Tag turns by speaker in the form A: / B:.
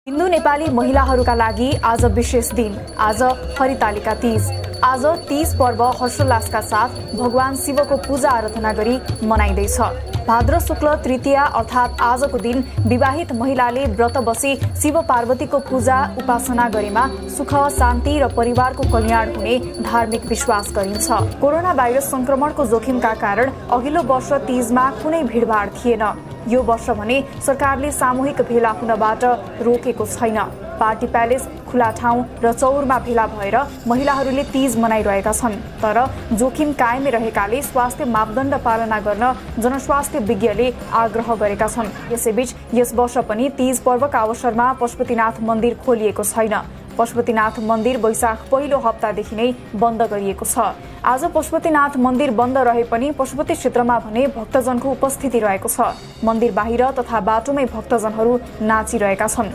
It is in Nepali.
A: हिन्दू नेपाली महिलाहरूका लागि आज विशेष दिन। आज हरितालिका तीज। आज तीज पर्व हर्षोल्लासका साथ भगवान शिवको पूजा आराधना गरी मनाइँदैछ। भाद्र शुक्ल तृतीया अर्थात् आजको दिन विवाहित महिलाले व्रत बसी शिव पार्वतीको पूजा उपासना गरेमा सुख शान्ति र परिवारको कल्याण हुने धार्मिक विश्वास गरिन्छ। कोरोना भाइरस संक्रमणको जोखिमका कारण अघिल्लो वर्ष तीजमा कुनै भिडभाड थिएन। यो वर्ष भने सरकारले सामूहिक भेला हुनबाट रोकेको छैन। पार्टी प्यालेस, खुला ठाउँ र चौरमा भेला भएर महिलाहरूले तीज मनाइरहेका छन्। तर जोखिम कायमै रहेकाले स्वास्थ्य मापदण्ड पालना गर्न जनस्वास्थ्य विज्ञले आग्रह गरेका छन्। यसैबीच यस वर्ष पनि तीज पर्वका अवसरमा पशुपतिनाथ मन्दिर खोलिएको छैन। पशुपतिनाथ मन्दिर वैशाख पहिलो हप्तादेखि नै बन्द गरिएको छ। आज पशुपतिनाथ मन्दिर बन्द रहे पनि पशुपति क्षेत्रमा भने भक्तजनको उपस्थिति रहेको छ। मन्दिर बाहिर तथा बाटोमै भक्तजनहरू नाचिरहेका छन्।